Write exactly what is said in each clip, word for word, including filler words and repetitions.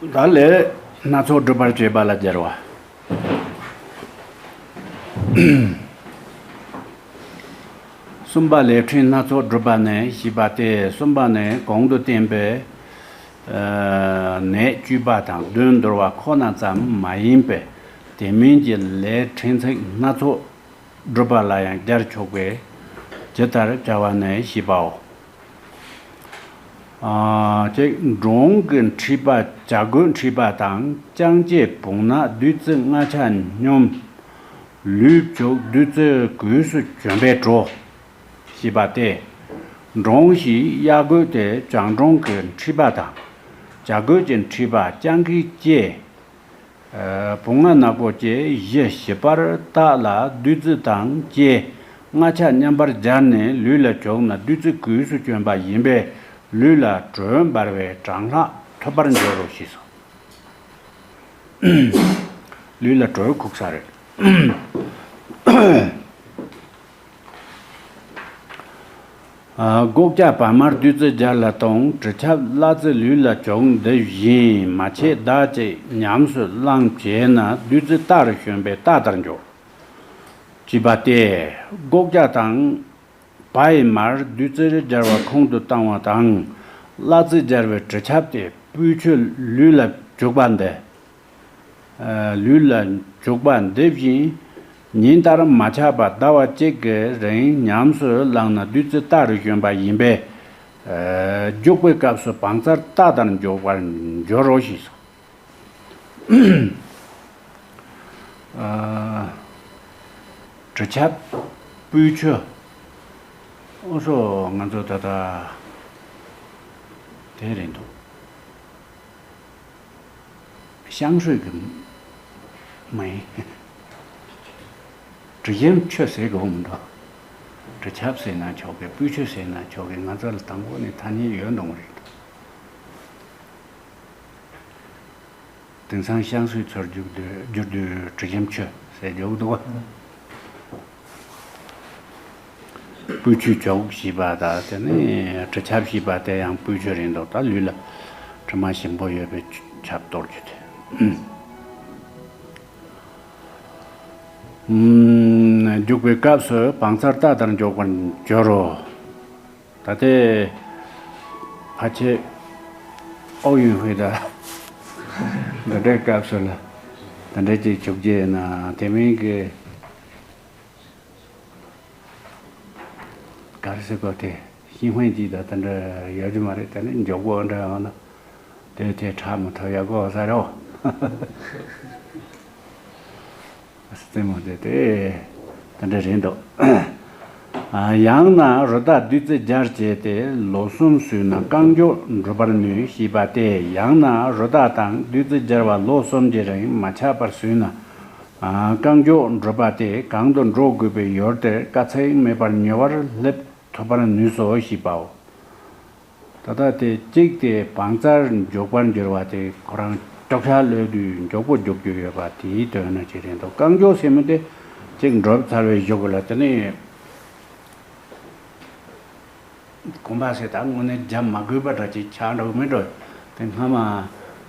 ད་ལས་སྣ་ཚོགས་སྒྲུབ་པར་བྱེད་པ་ལ་སྦྱར་བ། གསུམ་པ་ལས་ཕྲན་སྣ་ཚོགས་སྒྲུབ་པ་ནི་ཞེས་པ་སྟེ། གསུམ་པ་ནི་གོང་དུ་བསྟན་པའི་ཨ་ནད་བཅོས་པ་དང་གདོན་འདོར་བ་ཁོ་ན་ཙམ་མ་ཡིན་པའི་དེ་མིན་གྱི་ལས་ཕྲན་ཚེགས་སྣ་ཚོགས་སྒྲུབ་པ་ལ་ཡང་སྦྱར་ཆོག་པས་ཇི་ལྟར་བྱ་བ་ནི་ཞེས་པའོ། ཨ་གཅིག་འབྲོང་གི་མཁྲིས་པ། བྱ་རྒོད་མཁྲིས་པ་དང་། ལྕང་སྐྱེས་བུང་ནག། བདུད་རྩི་མངར་ཆ་སྙོམས། ལུས་བྱུག། བདུད་རྩི་གོས་སུ་གྱོན་པས་དྲོ། ཞེས་པ་སྟེ། འབྲོང་ཞེས་གཡག་རྒོད་དེ་བྱང་འབྲོང་གི་མཁྲིས་པ་དང་། བྱ་རྒོད་ཀྱི་མཁྲིས་པ། ལྕང་གི་སྐྱེས། ཨ་བུང་ང་ནག་པོ་བཅས་གཞི་བྱི་བར་བཏགས་ལ་བདུད་རྩི་དང་བཅས་མངར་ཆ་མཉམ་པར་སྦྱར་ནས་ལུས་ལ་བྱུག་ན་བདུད་རྩི་གོས་སུ་གྱོན་པ་ཡིན་པས་ལུས་ལ་དྲོད་འབར་བའི་གྲང་ལྷགས་ཐོབ་པར་འགྱུར་རོ་ཞེས་སོ། ལུས་ལ་དྲོད་ཁུག་ས་རེད། ཨ་སྒོག་སྐྱ་བ་དམར་བདུད་རྩི་སྦྱར་ལ་གཏོང་། དྲི་ཆབ་གླ་རྩི་ལུས་ལ་བྱུག། འདི་བཞིན་མ་ཆད་ཟླ་གཅིག་ཉམས་སུ་བླངས་བྱས་ན་བདུད་རྩི་རྟ་རུ་ཞོན་པའི་རྟ་ལྟར་འགྱུར། ཅེས་པ་སྟེ། སྒོག་སྐྱ་དང་བ་ཡི་མར་བདུད་རྩི་སྦྱར་བ་ཁོང་དུ་བཏང་བ་དང་། གླ་རྩི་སྦྱར་བའི་དྲི་ཆབ་སྟེ་སྤོས་ཆུ་ལུས་ལ་བྱུག་པ་འདི། ལུས་ལ་བྱུག་པ་འདི་བཞིན་ཉིན་ལྟར་མ་ཆག་པར་ཟླ་བ་གཅིག་གི་རིང་ཉམས་སུ་བླངས་ན་བདུད་རྩི་རྟ་རུ་ཞོན་པ་ཡིན་པས། རྒྱུག་པའི་སྐབས་སུ་བང་རྩལ་རྟ་ལྟར་འཇོག་པར་འགྱུར་རོ་ཞེས་སོ། དྲི་ཆབ། སྤོས་ཆུ། ཨོ་སོ་ང་ཚོ་ད་ལྟ་དེ་རེད་འདུག་ཤང་ཧྲུའེ་གི་མ་ཡིན། དྲི་ཞིམ་ཆུ་ཟེར་དགོས་མི་འདུག་དྲི་ཆབ་ཟེར་ན་ཆོག་གི། སྤོས་ཆུ་ཟེར་ན་ཆོག་གི། ང་ཚོ་ལ་དང་པོ་ནས་ཐ་སྙད་ཡོད་འདུག་རེད་འདུག་དེང་སང་ཤང་ཧྲུའེ་ཚོར་བསྒྱུར་དུས་བསྒྱུར་དུས་དྲི་ཞིམ་ཆུ་ཟེར་རྒྱུག་འདུག་སྤོས་ཆུ་བྱུག་ཞེས་པ་དང་དེ་ནས་དྲི་ཆབ་ཞེས་པ་དེ་ཡང་སྤོས་ཆུ་རེད་འདུག་ད་ལུས་ལ་དྲི་མ་ཞིམ་པོ་ཡོད་པའི་ཆུ་ཆབ་གཏོར་རྒྱུ་དེ། ཨུམ། རྒྱུག་པའི་སྐབས་སུ་བང་རྩལ་རྟ་ལྟར་འཇོག་པར་འགྱུར་རོ། ད་ལྟའི་ཕལ་ཆེར་ཨོ་ཡུན་ཧུའེ་དང་འདི་འདྲའི་སྐབས་སུ་ལ་འདི་འདྲའི་ཅིག་བྱུག་རྒྱུ་ཡིན་ན་དེ་མིན་གྱི་ག་རེ་ཟེར་དགོས་དེ་ཤིང་ཧྥན་གྱིས་ད་དེ་འདྲ་ཡོད་རྒྱུ་མ་རེད། དེ་ནི་མགྱོགས་པོ་འདྲ་ཡོང་ན་དེ་དེ་ཁྲག་མི་ཐོབ་ཡག་པོ་ཟེར་རོ། རྩེད་མོ་དེ་དེ་དེ་འདྲ་རེད་འདུག་ཡང་ན་རུ་དྭགས་བདུད་རྩི་སྦྱར་བྱས་ཏེ་ལོ་གསུམ་ཟོས་ན་རྐང་མགྱོགས་འགྲུབ་པར་ནུས་ཞེས་པ་སྟེ། ཡང་ན་རུ་དྭགས་དང་བདུད་རྩི་སྦྱར་བ་ལོ་གསུམ་གྱི་རིང་མ་ཆག་པར་ཟོས་ན་རྐང་མགྱོགས་འགྲུབ་པ་སྟེ། གང་དུ་འགྲོ་དགོས་པའི་ཡུལ་དེར་དཀའ་ཚེགས་མེད་པར་མྱུར་བར་སླེབས་ཐུབ་པར་ནུས་སོ་ཞེས་པའོ། ད་ལྟ་དེ་གཅིག་དེ་བང་རྩལ་མགྱོགས་པར་འགྱུར་བ་དེ་ཁོ་རང་ཀྲོག་ཤ་གློད་དུས་མགྱོགས་པོ་རྒྱུག་རྒྱུ་ཡོད་པ་དེའི་དོན་ནི་ཅི་རེད་འདུག་རྐང་མགྱོགས་ཟེར་མི་དེ་གཅིག་འགྲུབ་ཚར་བའི་གཞུག་ལ་དེ་ནི་གོམ་པ་ཟེར་ད་དངོས་གནས་རྒྱབ་མ་དགོས་པ་འདྲ་ཅིག་ཆགས་འགྲོ་གི་མེད་འགྲོ། དེ་སྔ་མ་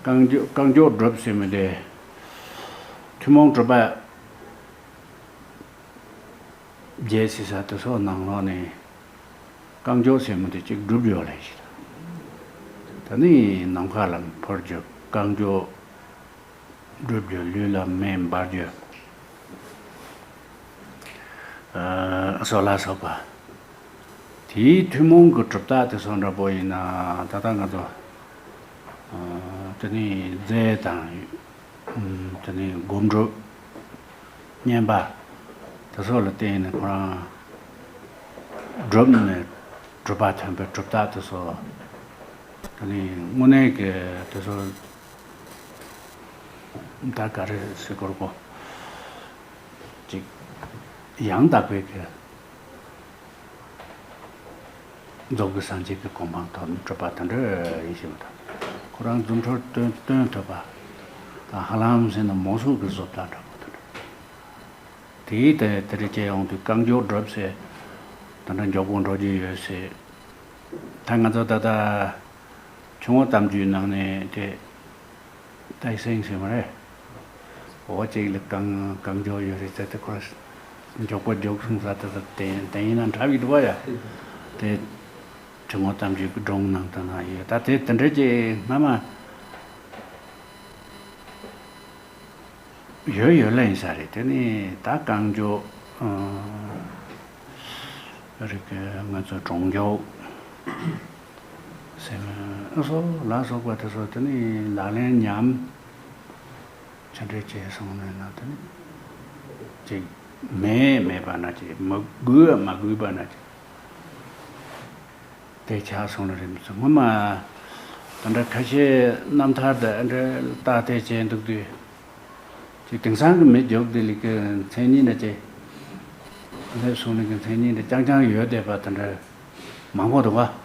རྐང་མགྱོགས་རྐང་མགྱོགས་འགྲུབ་ཟེར་མི་དེ་ཐུན་མོང་གྲུབ་པ། རྒྱལ་སྲས་ས་དེ་ཚོ་ནང་ལོགས་ནས་རྐང་མགྱོགས་ཟེར་མི་དེ་གཅིག་སྒྲུབ་ཡོད་ལེ་ཞིག་ད་ནི་ནམ་མཁའ་ལ་འཕུར་རྒྱུ། རྐང་མགྱོགས་སྒྲུབ་རྒྱུ། ལུས་ལ་མེ་འབར་རྒྱུ། ཨ་སོགས་ལ་སོགས་པ། དེའི་ཐུན་མོང་གི་གྲུབ་རྟགས་དེ་ཚོ་འདྲ་པོ་ཡིན་ན་ད་ལྟ་ང་ཚོ་ཨ་དེ་ནི་རྫས་དང་། དེ་ནས་སྒོམ་སྒྲུབ། བསྙེན་པ། དེ་ཚོ་ལ་བརྟེན་ནས་ཁོ་རང་སྒྲུབ་ནས་གྲུབ་པ་ཐོན་པའི་གྲུབ་རྟགས་དེ་ཚོ། དེ་ནས་དངོས་གནས་ཀྱི་དེ་ཚོ་ད་ག་རེ་ཟེར་དགོས་རེད་གོ། ཅིག་ཡང་དག་པའི་གི་རྫོགས་པའི་སངས་རྒྱས་ཀྱི་གོ་འཕང་ཐོབ་ནས་གྲུབ་པ་དེ་འདྲ་ཡིན་ཞེས་པ་དང་། ཁོ་རང་རྫུ་འཕྲུལ་སྟོན་སྟོན་ཐུབ་པ་དང་། ཧ་ལམ་ཟེར་ན་མོ་སོགས་ཀྱི་བཟོ་ལྟ་འདྲ་པོ་དེ་འདྲ། དེའི་དེ་དེ་རེ་བྱས་ཡོང་དུས་རྐང་མགྱོགས་སྒྲུབ་ཟེར། དེ་འདྲ་མགྱོགས་པོ་འགྲོ་རྒྱུ་ཡོད་ཟེར། ད་ང་ཚོ་ད་ལྟ་ཆུ་བོ་གཏམ་རྒྱུད་ནང་ནས་དེ། ཏའི་སེང་ཟེར་མ་རེད། འོ་གཅིག་ལ་གང་གང་མགྱོགས་ཡོད་རེད་ཟེར་ཏེ་ཁོ་མགྱོགས་པོ་མགྱོགས་སོང་ཟེར་ཏེ་དེ་དེ་ཡིན་ན་འདྲ་བའི་འདུག་བ་ཡ། དེ་དྲི་ངོ་ཐམས་ཅད་སྒྲུང་ནང་དུ་ན་ཡོད། ད་དེ་དེ་འདྲ་ཅིག་སྔ་མ་ཡོད་ཡོད་ལ་ཡིན་ས་རེད། དེ་ནི་ད་གང་མགྱོགས་རིག་ང་ཚོ་གྲོང་མགྱོགས་སེམས་ཨ་སོ་ལ་སོགས་པ་དེ་ཚོ་དེ་ནི་ལག་ལེན་ཉམས། ཆ་འདྲེ་བྱས་སོང་ནས་ན་དེ་ནི་ཅིག་མེད་མེད་པ་ན་ཅིག་མ་དགོས་མ་དགོས་པ་ན་ཅིག་དེ་ཆགས་སོང་ལ་རེད་མི་ཚོ་ངོ་མ། ད་འདྲ་ཁ་ཤས་རྣམ་ཐར་དེ་ཨ་འདྲ་ལྟ་དེ་བྱས་འདུག་དུས་ཅིག་དེང་སང་གི་མི་རྒྱོབ་དེ་ལི་ཀི་མཚན་ཉིད་འདྲ་ཅིག་སླེབས་སོང་ལི་ཀི་མཚན་ཉིད་འདྲ་རྐྱང་རྐྱང་ཡོད་བསྡད་པ་དེ་འདྲ་མང་པོ་འདུག་ག་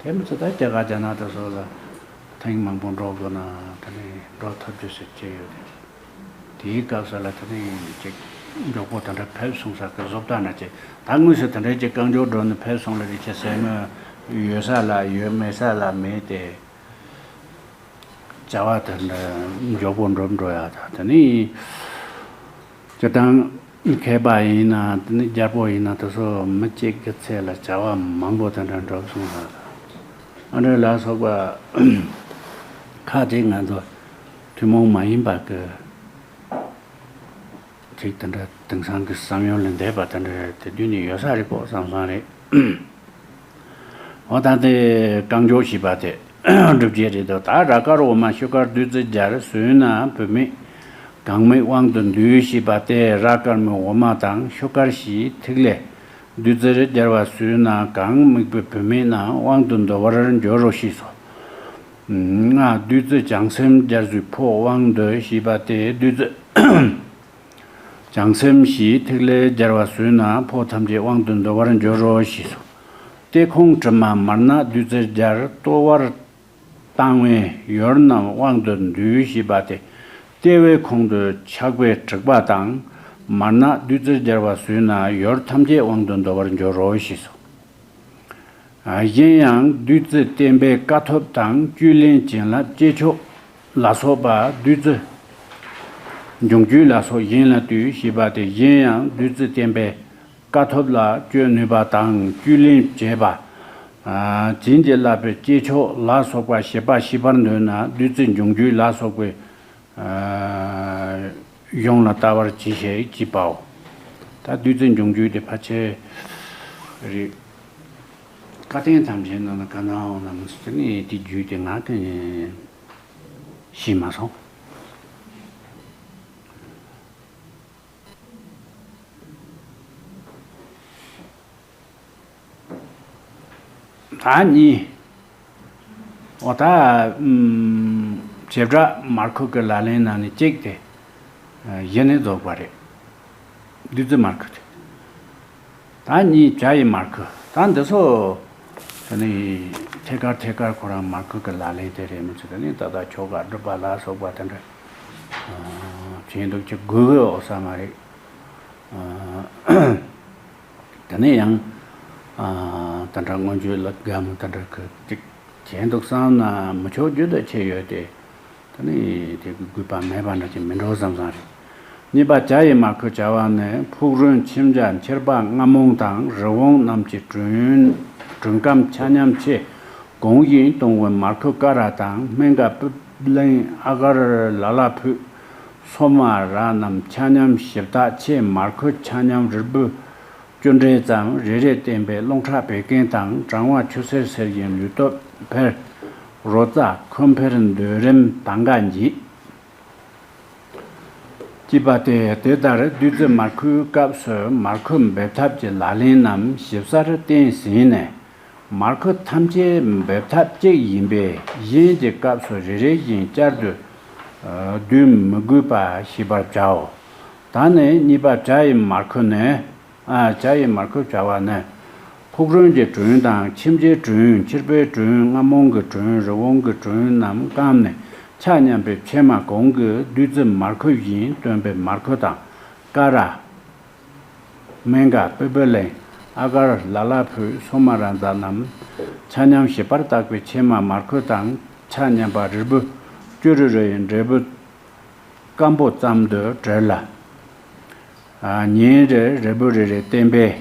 དེ་མི་ཚོ་ད་རྒྱ་གར་རྒྱ་ནག་དེ་སོགས་ལ་ཐེངས་མང་པོ་འགྲོ་དགོས་ན་དེ་ནི་འགྲོ་ཐུབ་རྒྱུ་ཞིག་བྱས་ཡོད་རེད། དེའི་སྐབས་སུ་ལ་དེ་ནི་ཅིག་མགྱོགས་པོ་དེ་འདྲ་ཕེབས་སོང་ས་གི་བཟོ་ལྟ་ན་ཅིག་ད་དངོས་སུ་དེ་འདྲའི་ཅིག་རྐང་མགྱོགས་འགྲོ་ནས་ཕེབས་སོང་ལ་རེ་ཆེ་ཟེར་མོ་ཡོད་ས་ལ་ཡོད་མེད་ས་ལ་མེད་དེ། བྱ་བ་དེ་འདྲ་མགྱོགས་པོ་འགྲོ་འགྲོ་ཡ་ད་དེ་ནི་སྤྱིར་བཏང་མཁས་པ་ཡིན་ན་དེ་ནི་རྒྱལ་པོ་ཡིན་ན་དེ་ཚོ་མི་གཅིག་གི་ཚེ་ལ་བྱ་བ་མང་པོ་དེ་འདྲ་འགྲུབ་སོང་ལ། ཨ་འདྲ་ལ་སོགས་པ་ཁ་ཅིག་ང་ཚོ་ཐུན་མོང་མ་ཡིན་པ་གི་ཅིག་དེ་འདྲ་དེང་སང་གི་བསམ་ཡོད་ལས་འདས་པ་དེ་འདྲ་དེ་དུས་ནས་ཡོད་ས་རེད་པོ་བསམ་བསམ་རེད། འོ་ད་དེ་རྐང་མགྱོགས་ཞེས་པ་དེ་སྒྲུབ་བྱེད་རེད་དོ། ད་ར་དཀར་འོ་མ་ཤུ་དཀར་བདུད་རྩི་སྦྱར་ཟོས་ན་བུད་མེད་གང་མེད་དབང་དུ་འདུས་ཞེས་པ་དེ་ར་དཀར་མོའི་འོ་མ་དང་ཤུ་དཀར་ཞིག་ཐིག་ལེ་བདུད་རྩིར་སྦྱར་བ་ཟོས་ན་གང་མེད་པའི་བུད་མེད་རྣམས་དབང་དུ་འདུ་བར་འགྱུར་རོ་ཞེས་སོ། ལྔ། བདུད་རྩི་བྱང་སེམས་སྦྱར་ཟོས་ཕོ་དབང་འདུ་ཞེས་པ་དེ་བདུད་རྩི། བྱང་སེམས་ཞེས་ཐིག་ལེ་སྦྱར་བ་ཟོས་ན་ཕོ་ཐམས་ཅད་དབང་དུ་འདུ་བར་འགྱུར་རོ་ཞེས་སོ། ལྟེ་ཁུང་དྲི་མ་མར་ནག་བདུད་རྩིར་སྦྱར་ལྟོ་བར་བཏང་བའི་ཡུལ་རྣམས་དབང་དུ་འདུས་ཞེས་པ་སྟེ། ལྟེ་བའི་ཁུང་དུ་ཆགས་པའི་དྲེག་པ་དང་མར་ནག་བདུད་རྩིར་སྦྱར་བ་ཟོས་ན་ཡུལ་ཐམས་ཅད་དབང་དུ་འདུ་བར་འགྱུར་རོ་ཞེས་སོ། གཞན་ཡང་བདུད་རྩི་བརྟན་པའི་དཀའ་ཐུབ་དང་བཅུད་ལེན་བྱིན་རླབས་བསྐྱེད་ཆོག་ལ་སོགས་པ་བདུད་རྩི་འབྱུང་བཅུད་ལ་སོགས་གཞན་ལ་ལྟོས་ཞེས་པ་སྟེ། གཞན་ཡང་བདུད་རྩི་བརྟན་པའི་དཀའ་ཐུབ་ལ་བཅོས་ནུས་པ་དང་བཅུད་ལེན་བྱེད་པ། བྱིན་གྱིས་བརླབས་པའི་བསྐྱེད་ཆོག་ལ་སོགས་པ་བཞི་པ་ཤེས་པར་འདོད་ན་བདུད་རྩི་འབྱུང་བཅུད་ལ་སོགས་པའི་གཞུང་ལ་ལྟ་བར་གྱིས་ཤིག་ཅེས་པའོ། ད་བདུད་རྩི་འབྱུང་བཅུད་དེ་ཕལ་ཆེར་རིག་བཀའ་བསྟན་ཐམས་ཅད་ནང་ན་ག་ན་འོང་ན་མི་སྲིད་ནི་དེ་རྒྱུད་དེ་ང་གི་ཤེས་མ་སོང་། ད་གཉིས། འོ་ད་ཨུམ་བྱེ་བྲག་མར་ཁུ་གི་ལག་ལེན་ནང་ནས་གཅིག་དེ་གཞི་ནས་རྫོགས་པ་རེད། བདུད་རྩི་མར་ཁུ་དེ། ད་གཉིས་བྱ་ཡི་མར་ཁུ། ད་འདི་ཚོ་ད་ནི་ཐད་ཀར་ཐད་ཀར་ཁོ་རང་མར་ཁུ་གི་ལག་ལེན་དེ་རེད། མི་ཚོ་ད་ནི་ད་ལྟ་ཆོ་ག་སྒྲུབ་པ་ལ་སོགས་པ་དེ་འདྲ་བྱེད་འདུག་ཅིག་དགོས་དགོས་འོ་ས་མ་རེད། དེ་ནས་ཡང་ཨ་ད་འདྲ་མངོན་བརྗོད་ལ་དགའ་མོ་ད་འདྲ་གི་ཅིག་བྱས་འདུག་བསམ་ན་མི་ཆོག་རྒྱུ་དང་ཆེ་ཡོད་དེ། ད་ནི་དེ་གི་དགོས་པ་མེད་པ་འདྲ་ཅིག་མི་འགྲོ་བསམ་བསམ་རེད། གཉིས་པ་བྱ་ཡི་མར་ཁུ་བྱ་བ་ནི་ཕུག་རོན་མཆིལ་འཇའ་མཆིལ་པ་རྔ་མོང་དང་རི་བོང་རྣམས་ཀྱི་དྲུང་དྲུང་སྐམ་ཆ་མཉམ་ཆེ། གོང་བཞིན་གཏོང་བའི་མར་ཁུ་ཀ་ར་དང་སྨན་ག་པུབ་ལེང་ཨ་གར་ལ་ལ་ཕུད་སོ་མ་ར་རྣམས་ཆ་མཉམ་ཞིབ་བཏགས་ཆེ། མར་ཁུ་ཆ་མཉམ་རིལ་བུ་བཅུ་འདྲེས་ཙམ་རེ་རེ་བསྟེན་པས་རླུང་ཁྲག་བད་ཀན་དང་གྲང་བ་ཆུ་སེར་སེལ་ཞིང་ལུས་སྟོབས་འཕེལ། རོ་ཙ་ཁུ་འཕེལ་འདོད་རེམ་དང་ག་འགྱིད། ཅེས་པ་སྟེ། དེ་ལྟར་བདུད་རྩི་མར་ཁུའི་སྐབས་སུ་མར་ཁུ་འབེབས་ཐབས་ཀྱི་ལག་ལེན་རྣམས་ཞིབ་གསལ་བསྟན་ཟིན་ནས། མར་ཁུ་ཐམས་ཅད་འབེབས་ཐབས་གཅིག་ཡིན་པས་གཞན་གྱི་སྐབས་སུ་རེ་རེ་བཞིན་བསྐྱར་དུ་བསྡུ་མི་དགོས་པ་ཤེས་པར་བྱའོ། ད་ནི་གཉིས་པ་བྱ་ཡི་མར་ཁུ་ནི། ཨ། བྱ་ཡི་མར་ཁུ་བྱ་བ་ནི། ཕུག་རོན་གྱི་དྲུང་དང་ཁྱིམ་བྱའི་དྲུང་། མཆིལ་པའི་དྲུང་། རྔ་མོང་གི་དྲུང་། རི་བོང་གི་དྲུང་རྣམས་བསྐམས་ནས་ཆ་མཉམ་པའི་ཕྱེ་མ་གོང་གི་བདུད་རྩི་མར་ཁུ་བཞིན་བཏོན་པའི་མར་ཁུ་དང་། ཀ་ར། སྨན་ག་པུ་པུ་ལེང་། ཨ་གར་ལ་ལ་ཕུད། སོ་མ་ར་ཛ་རྣམས་ཆ་མཉམ་ཞིབ་པར་བཏགས་པའི་ཕྱེ་མ་མར་ཁུ་དང་ ཆ་མཉམ་པ་རིལ་བུ་བཅུ་རེ་རེ་ཡི་འབྲས་བུ་སྐམ་པོ་ཙམ་དུ་བྲེལ་ལ། ཉིན་རེར་རིལ་བུ་རེ་རེ་བསྟེན་པས།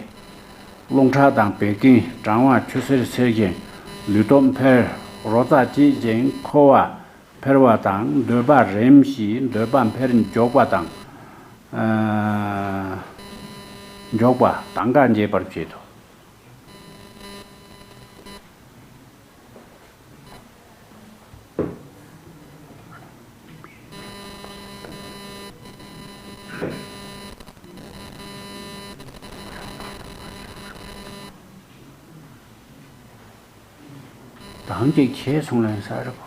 རླུང་ཁྲག་དང་བད་ཀན་གྲང་བ་ཆུ་སེར་སེལ་ཞིང་ལུས་སྟོབས་འཕེལ། རོ་ཙ་བསྐྱེད་ཅིང་མཁོ་བ་འཕེལ་བ་དང་འདོད་པ་རིམ་བཞིན་འདོད་པ་འཕེལ་མགྱོགས་པ་དང་། མགྱོགས་པ་དང་ག་འབྱེད་པར་བྱེད་དོ། དང་ཅིག་བྱས་སོང་ལན་ས་རེད་གོ།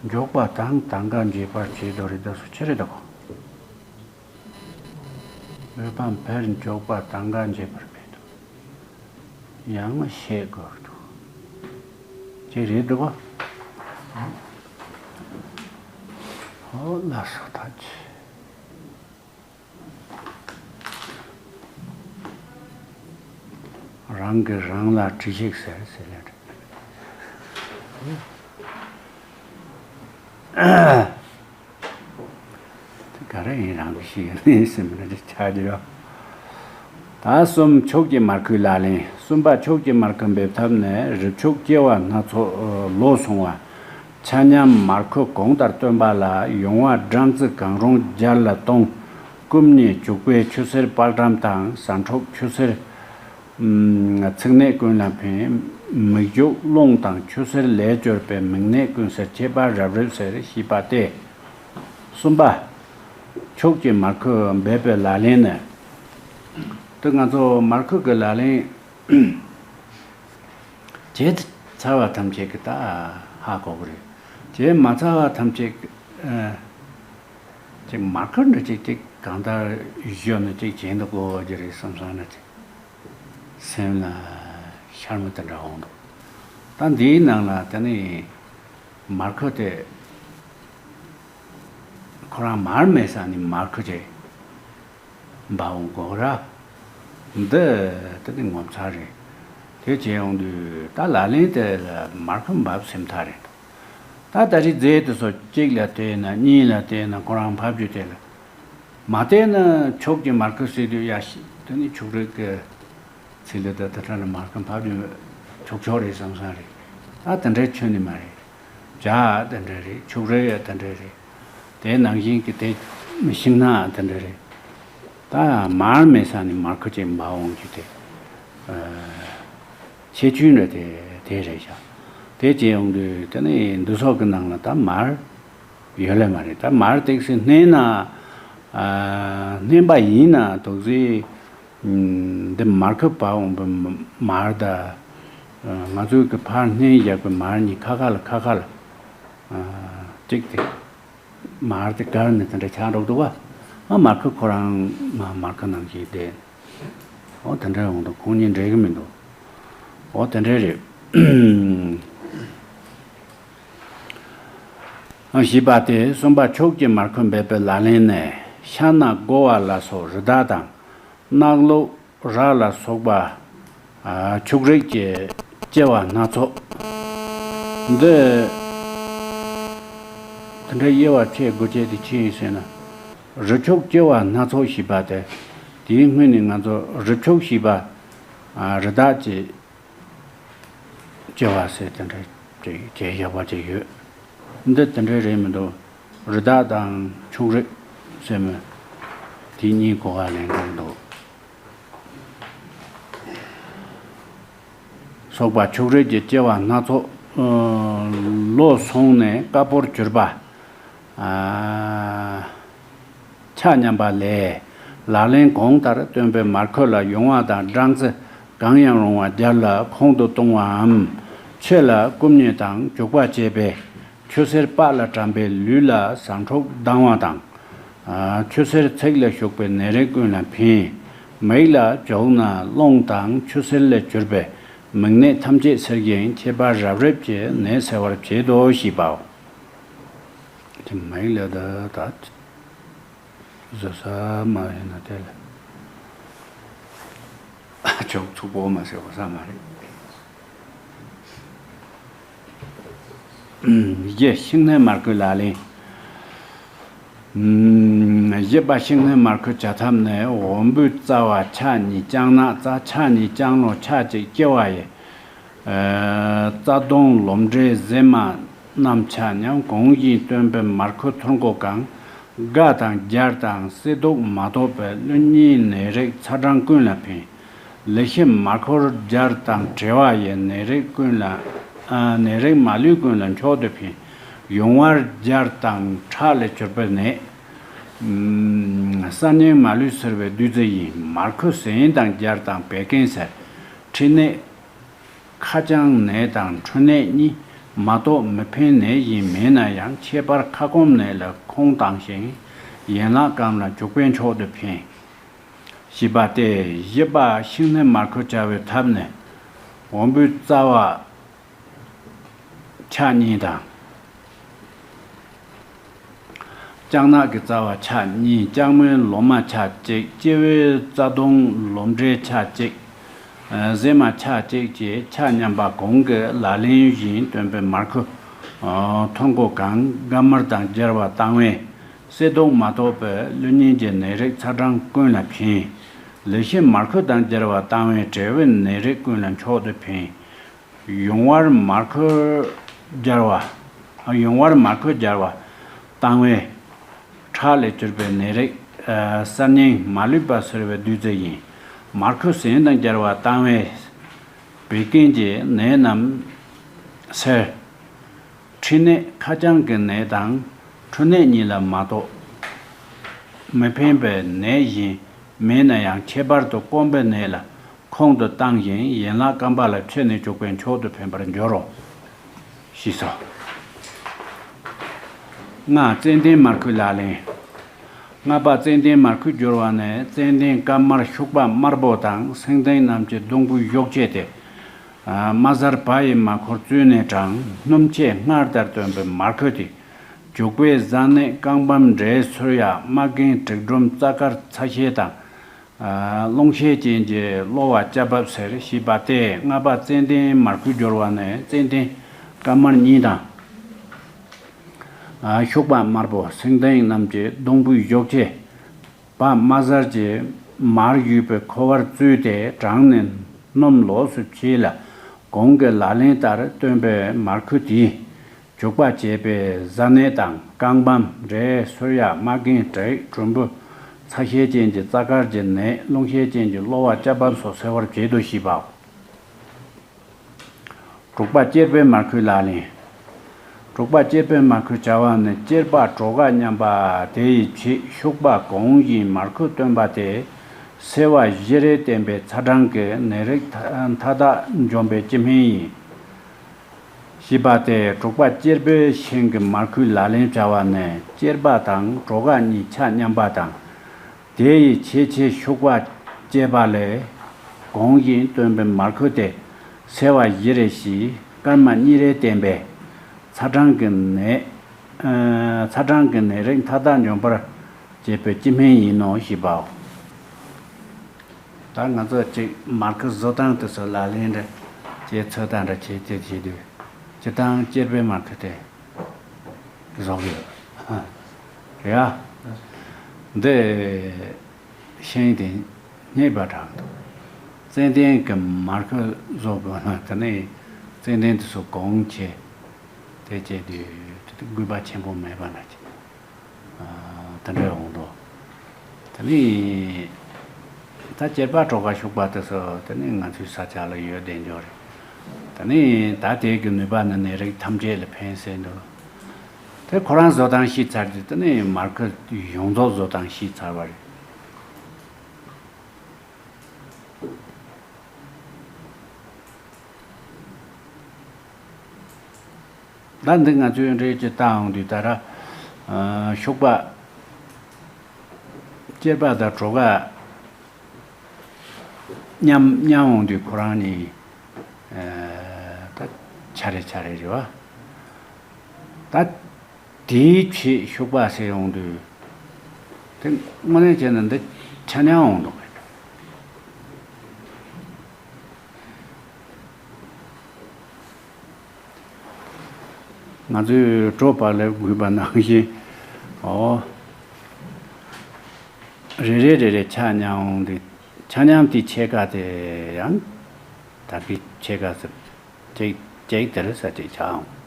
མགྱོགས་པ་དང་དང་ག་འབྱེད་པར་བྱེད་དོ་རེད་ད་སུ་ཆེ་རེད་ད་གོ། འདོད་པ་འཕེལ་མགྱོགས་པ་དང་ག་འབྱེད་པར་བྱེད་དོ། ཡང་ན་ཤེས་དགོས་འདུག་ཅེས་རེད་འདུག་ག་ཧོ་ལ་སོ་ཐག་ཆོད། རང་གིས་རང་ལ་དྲི་ཤིག་ཟེར་ཟེར་ལེ། དེ་ག་རེ་ཡིན་རང་གི་ཤེས་ཡོན་ཡིན་ཟེར་མི་འདྲ་ཅིག་ཆགས་ཀྱི་ཡོད། ད་གསུམ་ཕྱུགས་ཀྱི་མར་ཁུའི་ལག་ལེན། གསུམ་པ་ཕྱུགས་ཀྱི་མར་ཁུ་འབེབས་ཐབས་ནི་རིགས་ཕྱུགས་སྐྱེ་བ་སྣ་ཚོགས་ལོ་སོང་བ། ཆ་མཉམ་མར་ཁུ་གོང་ལྟར་བཏོན་པ་ལ་ཡུང་བ་སྦྲང་རྩི་གང་རུང་སྦྱར་ལ་བཏུང་། སྐུམ་ནས་བྱུག་པའི་ཆུ་སེར་པགས་ཀྲམ་དང་ཟ་འཕྲུག་ཆུ་སེར། ཚིགས་ནད་ཀུན་ལ་ཕན། མིག་བྱུག་རླུང་དང་ཆུ་སེར་ལས་གྱུར་པའི་མིག་ནད་ཀུན་སེལ་མཆེད་པ་རབ་རིབ་སེལ་ཞེས་པ་སྟེ། གསུམ་པ། ཕྱུགས་ཀྱི་མར་ཁུ་འབེབས་པའི་ལག་ལེན་ནི། དེ་ང་ཚོ་མར་ཁུ་གི་ལག་ལེན་བྱས་ཚར་བ་ཐམས་ཅད་ཀྱི་ད་ཧ་གོ་གི་རེད། བྱས་མ་ཚར་བ་ཐམས་ཅད་ཀྱི་ཅིག་མར་ཁུ་འདྲ་ཅིག་ཅིག་གང་ལྟར་བཞོན་ནས་ཅིག་བྱས་འདུག་གོ་རྒྱུ་རེད་བསམ་སོང་ན་ཅིག་སེམས་ལ་ཤར་མོ་དེ་འདྲ་འོང་འདུག་ད་འདིའི་ནང་ལ་དེ་ནི་མར་ཁུ་དེ་ཁོ་རང་མར་མེད་ས་ནི་མར་ཁུ་རེད། འབབ་འོང་གོ་ར། འདི་དེ་ནི་ངོ་མཚར་རེད། དེ་བྱས་ཡོང་དུས་ད་ལག་ལེན་དེ་ལ་མར་ཁུ་འབབ་སེམས་ཐག་རེད་འདུག་ད་ད་རེས་རྫས་དེ་ཚོ་གཅིག་ལ་བལྟས་ན་གཉིས་ལ་བལྟས་ན་ཁོ་རང་ཕབ་རྒྱུ་དེ་ལ། མ་བལྟས་ན་ཕྱུགས་ཀྱི་མར་ཁུ་ཟེར་དུས་ཡ་ཤི་དེ་ནི་ཕྱུགས་རིགས་ཀྱི་ཚིག་ལ་ད་ད་ཁྲ་ལ་མར་ཁུ་ཕབ་རྒྱུ་ཕྱུགས་ཕྱུགས་རེད་བསམ་བསམ་རེད། ད་དེ་འདྲའི་ཆོས་ནི་མ་རེད། བྱ་དེ་འདྲ་རེད། ཕྱུགས་རིགས་ཡ་དེ་འདྲ་རེད། དེ་ནང་བཞིན་གྱི་དེ་ཤིང་ནགས་དེ་འདྲ་རེད། ད་མར་མེད་ས་ནས་མར་ཁུ་ཅིག་འབབ་འོང་རྒྱུ་དེ། ཨ། ཁྱད་ཆོས་འདྲ་དེ་དེ་རེད་ཤག་དེ་བྱས་ཡོང་དུས་དེ་ནས་འདུ་ཚོགས་ཀྱི་ནང་ལ་ད་མར་ཡོད་ལེ་མ་རེད། ད་མར་ཏོག་ཙམ་བསྣན་ན། ཨ། བསྣན་པ་ཡིན་ན་ཏོག་ཙམ་འདི་མར་ཁུ་འབབ་འོང་པའི་མར་ད། ང་ཚོའི་གི་ཕར་བསྣན་བཞག་པའི་མར་གཉིས་ཁ་ཁ་ལ་ཁ་ཁ་ལ། ཨ། གཅིག་དེ། མར་དེ་གར་ནས་དེ་འདྲ་ཆགས་འགྲོ་འདུག་བ། ཨ། མར་ཁུ་ཁོ་རང་མ་མར་ཁུ་ནང་བཞིན་བསྡད། འོ་དེ་འདྲ་ཡོང་འདུག་ཁོང་གཉིས་འདྲེས་གི་མི་འདུག་འོ་དེ་འདྲ་རེད། ཨ། ཞེས་པ་སྟེ་གསུམ་པ་ཕྱུགས་ཀྱི་མར་ཁུ་འབེབས་པའི་ལག་ལེན་ནི་ཤ་སྣ་སྒོ་བ་ལ་སོགས་རི་དྭགས་དང་། གནག་ལུག་ར་ལ་སོགས་པ། ཨ། ཕྱུགས་རིགས་ཀྱི་སྐྱེ་བ་སྣ་ཚོགས། འདི་དེ་འདྲའི་དབྱེ་བ་ཕྱེ་དགོས་ཆེད་དེ་ཅི་ཡིན་ཟེར་ན། རི་ཕྱུགས་སྐྱེ་བ་སྣ་ཚོགས་ཞེས་པ་དེ། དེའི་སྔོན་ནས་ང་ཚོ་རི་ཕྱུགས་ཞེས་པ། ཨ། རི་དྭགས་ཀྱི་སྐྱེ་བ་ཟེར་དེ་འདྲ་ཅིག་གྱེས་བཞག་པ་ཅིག་ཡོད། འདི་དེ་འདྲ་རེད་མི་འདུག་རི་དྭགས་དང་ཕྱུགས་རིགས་ཟེར་མི་དེ་གཉིས་གོ་བ་ལེན་དགོས་འདུག་སོགས་པ་ཕྱུགས་རིགས་ཀྱི་སྐྱེ་བ་སྣ་ཚོགས། ཨ། ལོ་སོང་ནས་དཀར་པོར་གྱུར་པ། ཨ། ཆ་མཉམ་པ་ལས། ལག་ལེན་གོང་ལྟར་བཏོན་པའི་མར་ཁུ་ལ་ཡུང་བ་དང་སྦྲང་རྩི་གང་ཡང་རུང་བ་སྦྱར་ལ་ཁོང་དུ་གཏོང་བའམ། མཆོད་ལ་སྐུམ་ནས་དང་བྱུག་པ་བཅས་པས། ཆུ་སེར་པགས་ལ་གྲམ་པས་ལུས་ལ་ཟ་འཕྲུག་ལྡང་བ་དང་། ཨ། ཆུ་སེར་ཚིགས་ལ་ཞུགས་པས་ནད་རིགས་ཀུན་ལ་ཕན། མིག་ལ་བྱུག་ན་རླུང་དང་ཆུ་སེར་ལས་གྱུར་པའི་མིག་ནད་ཐམས་ཅད་སེལ་ཞིང་མཆེད་པ་རབ་རིབ་ཀྱི་ནད་སེལ་བར་བྱེད་དོ་ཞེས་པའོ། དེ་མིག་ལ་ད་ད་བཟོ་ས་མ་ཡིན་ན་དེ་ལ་ཅོག་ཚུགས་པོ་མ་ཟེར་བ་ས་མ་རེད། བཞི། ཤིང་སྣོད་མར་ཁུ་ལག་ལེན། བཞི་པ། ཤིང་སྣོད་མར་ཁུ་བྱ་ཐབས་ནི། འོམ་བུའི་རྩ་བ་ཕྱག་གཉིས་བརྐྱང་ནས་རྩ། ཕྱག་གཉིས་བརྐྱང་ལོ་ཕྱག་གཅིག་དཀྱེལ་བ་ཡི། རྩ་ལྟོང་ལོ་འབྲས་གཟེ་མ་རྣམས་ཆ་མཉམ་གོང་བཞིན་བཏོན་པའི་མར་ཁུ་ཐུར་མགོ་གང་། སྒ་དང་རྒྱར་དང་གསེར་མདོག་མ་གཏོགས་པའི་ཀླུ་གཉན་ནད་རིགས་ཚ་གྲང་ཀུན་ལ་ཕན། ལི་ཤི་མར་ཁུ་རྒྱར་དང་བྲལ་བ་ཡི་ནད་རིགས་ཀུན་ལ། ཨ། ནད་རིགས་མ་ལུས་ཀུན་ལ་མཆོག་ཏུ་ཕན། ཡུང་བར་རྒྱར་དང་ཁྲག་ལས་གྱུར་པའི་ནད། ཨམ། གསར་རྙིང་མ་ལུས་སེལ་བའི་བདུད་རྩི་ཡིན། མར་ཁུ་ཟན་དང་རྒྱར་དང་བད་ཀན་སེལ། མཁྲིས་ནད། ཁ་རྐྱང་ནད་དང་འཕྲོ་ནད་གཉིས་མ་གཏོགས་མི་ཕན་ནད་གཞན་མེད་ན་ཡང་ཁྱད་པར་ཁ་སྐོམ་ནད་ལ་ཁོང་བཏང་ཞིང་ཡན་ལག་སྐམ་ལ་བྱུག་པས་མཆོག་ཏུ་ཕན། ཞེས་པ་སྟེ། བཞི་པ། ཤིང་སྣོད་མར་ཁུ་བྱ་བའི་ཐབས་ནི། འོམ་བུའི་རྩ་བ་ཕྱག་གཉིས་དང་། ལྕགས་ནག་གི་རྩ་བ་ཕྱག་གཉིས། ལྕགས་མོའི་ལོ་མ་ཕྱག་གཅིག། སྤྱི་བོའི་རྩ་ལྟོང་ལོ་འབྲས་ཕྱག་གཅིག། གཟེ་མ་ཕྱག་གཅིག་བཅས་ཆ་མཉམ་པ་གོང་གི་ལག་ལེན་བཞིན་བཏོན་པའི་མར་ཁུ་ཐུར་མགོ་གང་། སྒ་དམར་དང་སྦྱར་བ་བཏང་བས་གསེར་མདོག་མ་གཏོགས་པའི་ཀླུ་གཉན་གྱི་ནད་རིགས་ཚ་གྲང་ཀུན་ལ་ཕན། ལི་ཤི་མར་ཁུ་དང་སྦྱར་བ་བཏང་བས་འབྲས་བུའི་ནད་རིགས་ཀུན་ལ་མཆོག་ཏུ་ཕན། ཡུང་བར་མར་ཁུ་སྦྱར་བ། ཡུང་བར་མར་ཁུ་སྦྱར་བ་བཏང་བས་ཁྲག་ལས་གྱུར་པའི་ནད་རིགས། གསར་རྙིང་མ་ལུས་པ་སེལ་བའི་བདུད་རྩི་ཡིན། མར་ཁུ་ཟན་དང་སྦྱར་བ་བཏང་བས་བད་ཀན་གྱི་ནད་རྣམས་སེལ། མཁྲིས་ནད་ཁ་རྐྱང་གི་ནད་དང་འཕྲོ་ནད་གཉིས་ལ་མ་གཏོགས་མི་ཕན་པའི་ནད་གཞན་མེད་ན་ཡང་ཁྱད་པར་དུ་སྐོམ་པའི་ནད་ལ་ཁོང་དུ་བཏང་ཞིང་ཡན་ལག་སྐམ་པ་ལ་མཆོད་ནས་བྱུག་པས་མཆོག་ཏུ་ཕན་པར་འགྱུར་རོ། ཞེས་སོ། ལྔ། ཙན་དན་མར་ཁུའི་ལག་ལེན། ལྔ་པ། ཙན་དན་མར་ཁུ་སྦྱོར་བ་ནི། ཙན་དན་དཀར་དམར་ཤུག་པ་དམར་པོ་དང་སེང་ལྡེང་རྣམས་ཀྱི་སྡོང་བུའི་གཞོགས་ཕྱེ་སྟེ། དམར་གསར་བལ་ཡི་མར་ཁུར་བཙོས་ནས་དྲངས། སྣུམ་ཕྱེ་སྔར་ལྟར་བཏོན་པའི་མར་ཁུ་དེ། བྱུག་པས་གཟའ་ནད་རྐང་བམ་འབྲས་སོར་ཡ་རྨ་རྒན་དྲེག་སྒྲོམ་རྩ་དཀར་ཚ་ཤེད་དང་། རླུང་ཤེད་ཅན་གྱི་གློ་བ་སྐྱ་རྦབ་སེལ། ཞེས་པ་སྟེ། ལྔ་པ། ཙན་དན་མར་ཁུ་སྦྱོར་བ་ནི། ཙན་དན་དཀར་དམར་གཉིས་དང་། ཤུག་པ་དམར་པོ་སེང་ལྡེང་རྣམས་ཀྱི་སྡོང་བུའི་གཞོགས་ཕྱེ། བལ་དམར་གསར་གྱི་མར་བཞུས་པའི་ཁུ་བར་བཙོས་ཏེ་དྲངས་ནས་སྣུམ་ལོགས་སུ་བྱས་ལ། གོང་གི་ལག་ལེན་ལྟར་བཏོན་པའི་མར་ཁུ་དེས། བྱུག་པ་བྱས་པས་གཟའ་ནད་དང་རྐང་བམ་འབྲས་སོར་ཡ་རྨ་རྒན་དྲེག་གྲུམ་བུ་ཚ་ཤེད་ཅན་གྱི་རྩ་དཀར་གྱི་ནད། རླུང་ཤེད་ཅན་གྱི་གློ་བ་སྐྱ་རྦབ་སོགས་སེལ་བར་བྱེད་དོ། ཞེས་པའོ། དྲུག་པ། གཅེར་པའི་མར་ཁུའི་ལག་ལེན། དྲུག་པ། གཅེར་པའི་མར་ཁུ་བྱ་བ་ནི། གཅེར་པ་གྲོ་ག་མཉམ་པ་དེ་ཡི་ཕྱེད་ཤུག་པ་གོང་བཞིན་མར་ཁུ་བཏོན་པ་དེས་སེལ་བ་བཞི་རེ་བསྟན་པས་ཚ་གྲང་གི་ནད་རིགས་མཐའ་དག་འཇོམས་པའི་སྤྱི་སྨན་ཡིན། ཞེས་པ་སྟེ། དྲུག་པ། གཅེར་པའི་ཤིང་གི་མར་ཁུའི་ལག་ལེན་བྱ་བ་ནི། གཅེར་པ་དང་གྲོ་ག་གཉིས་ཆ་མཉམ་པ་དང་། དེ་ཡི་ཕྱེད་ཕྱེད་ཤུག་པ་བཅས་པ་ལས་གོང་བཞིན་བཏོན་པའི་མར་ཁུ་དེས་སེལ་བ་བཞི་རེ་ཞིག་སྐར་མ་གཉིས་རེ་བསྟན་པས་ཚ་གྲང་གི་ནད། ཚ་གྲང་གི་ནད་རིགས་མཐའ་དག་འཇོམས་པར་བྱེད་པའི་སྤྱི་སྨན་ཡིན་ནོ། ཞེས་པའོ། ད་ང་ཚོ་གཅིག་མར་ཁུ་བཟོ་སྟངས་དེ་ཚོ་ལག་ལེན་འདྲ་བྱས་ཚོད་ལྟ་འདྲ་བྱས་དེ་བྱེད་དུས་སྤྱིར་བཏང་གཅེར་པའི་མར་ཁུ་དེ་བཟོ་གི་ཡོད་རེད་ཨ། འདི་ཤིང་དེ་རྙེད་པ་དྲག་འདུག་ཙན་དན་གྱི་མར་ཁུ་བཟོ་དགོས་ན་དེ་ནས་ཙན་དན་དེ་ཚོ་གོང་ཆེ་དེ་བྱས་དུས་དེ་དགོས་པ་ཆེན་པོ་མེད་པ་འདྲ་ཅིག་དེ་འདྲའི་འོང་འགྲོ། དེ་ནི་ད་གཅེར་པ་གྲོ་ག་ཤུག་པ་དེ་ཚོ་དེ་ནི་ང་ཚོའི་ས་ཆ་ལ་ཡོད་བསྡད་འཇོག་རེད། དེ་ནི་ད་དེ་གི་ནུས་པ་ནི་ནད་རིགས་ཐམས་ཅད་ལ་ཕན་ཟེར་འདུག་དེ་ཁོ་རང་བཟོ་སྟངས་ཤེས་ཚར་དུས་དེ་ནི་མར་ཁུ་ཡོངས་རྫོགས་བཟོ་སྟངས་ཤེས་ཚར་བ་རེད། ད་འདི་ང་ཚོས་འགྲེལ་གྱི་བཏང་འོང་དུས་ད་ར་ཤུག་པ་གཅེར་པ་དང་གྲོ་ག་མཉམ་མཉམ་འོང་དུས་ཁོ་རང་ནི་ད་ཆ་རེ་ཆ་རེ་རེད་བ། ད་དེའི་ཕྱེད་ཤུག་པ་ཟེར་འོང་དུས་དེ་དངོས་གནས་བྱས་ན་འདི་ཆ་མཉམ་འོང་འདུག་གས། ང་ཚོས་བྲོ་བ་ལས་གུས་པ་ནང་བཞིན། ཨོ། རེ་རེ་རེ་རེ་ཆ་མཉམ་འོང་དུས། ཆ་མཉམ་དེའི་ཕྱེད་ཀ་དེ་ཡང་། ད་གི་ཕྱེད་ཀ་ཟེར། ཅིག་ཅིག་དེར་ས་ཅིག་ཆ་འོང་།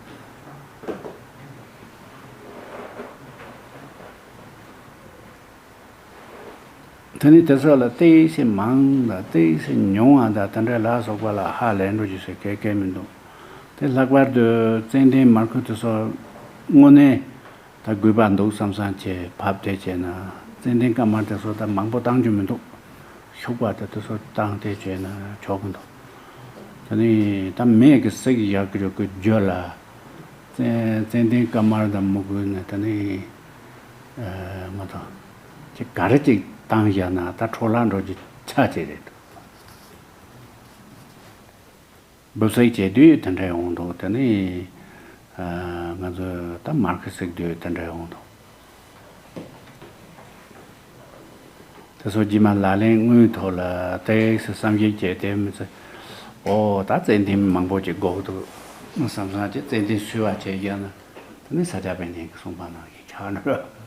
དེ་ནི་དེ་ཚོ་ལ་ཏོག་ཙམ་མང་ལ་ཏོག་ཙམ་ཉུང་བ་དང་དེ་འདྲ་ལ་སོགས་པ་ལ་ཧ་ལས་འགྲོ་རྒྱུ་ཟེར་གལ་གལ་མི་འདུག་དེ་ལྷག་པར་དུ་ཙན་དན་མར་ཁུ་དེ་ཚོ་དངོས་གནས་ད་དགོས་པ་འདུག་བསམ་བསམ་བྱས་ཕབ་བསྡད་བྱས་ན། ཙན་དན་དཀར་དམར་དེ་ཚོ་ད་མང་པོ་བཏང་རྒྱུ་མི་འདུག་ཤུག་པ་དེ་དེ་ཚོ་བཏང་བསྡད་བྱས་ན་ཆོག་གི་འདུག་དེ་ནི་ད་མེད་ཀྱི་སྲེག་ཡག་གི་རེད་ཀྱི་རྒྱུ་ལ། ཙན་ཙན་དན་དཀར་དམར་དང་མུ་གུ་ནི་དེ་ནི། ཨ། མ་གཏོགས་ཅིག་ག་རེ་ཅིག་བཏང་བཞག་ན་ད་འཕྲོ་བརླག་འགྲོ་རྒྱུ་ཆ་ཅིག་རེད་འདུག་འབུ་སྲེག་བྱེད་དུས་དེ་འདྲ་ཡོང་འདུག་དེ་ནི། ཨ། ང་ཚོ་ད་མར་ཁུ་སྲེག་དུས་དེ་འདྲ་ཡོང་འདུག་དེ་ཚོ་རྗེས་མ་ལག་ལེན་དངོས་ཐོག་ལ་ཏོག་ཙམ་བསམ་གཞིག་བྱས་ཏེ་མི་ཚེ། ཨོ། ད་ཙན་དན་མང་པོ་ཅིག་དགོས་འདུག་བསམ་བསམ་བྱས་ཙན་དན་སོས་པ་བྱས་བཞག་ན། དེ་ནི་ས་སྐྱ་པཎ་ཆེན་གྱིས་གསུངས་པ་ནང་བཞིན་ཆགས་འགྲོ།